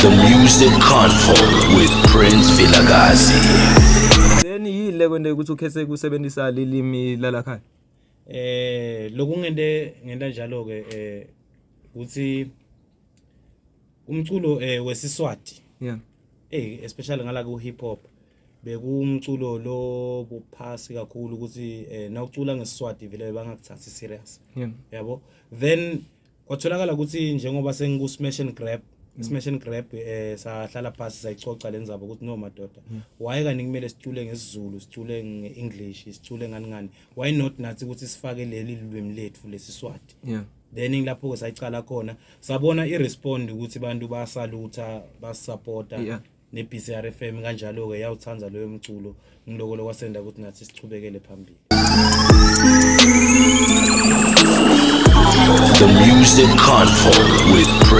The Music Convo with Prince Vilakazi. Then yini le kwente ukuthi ukhethe kusebenzisa lilimi lalakhaya? Eh lokungente ngenta njalo ke eh ukuthi umculo eh wesiSwati. Yeah. Eh especially ngala ku hip hop bekumculo lo buphasi kakhulu ukuthi eh nawucula ngeSiswati vele bangakuthathi serious. Yeah. Yabo. Then kwatholakala ukuthi njengoba sengiku smash and grab smash and grab eh sahlala phansi sayicoca lenzaba ukuthi no madoda why kani kumele sicule ngesiZulu, sicule ngeEnglish, sicule ngani ngani, why not nathi ukuthi sifake leli lwimi lethu lesiSwati? Yeah. Then ngilapho ke sayicala khona, sabona irespond ukuthi bantu basalutha, basupporta ne BCR FM kanjalo ke, yawuthanda loyo mculo. Ngiloko lokwasenda ukuthi nathi sichubekele phambili. The Music Convo with Prince.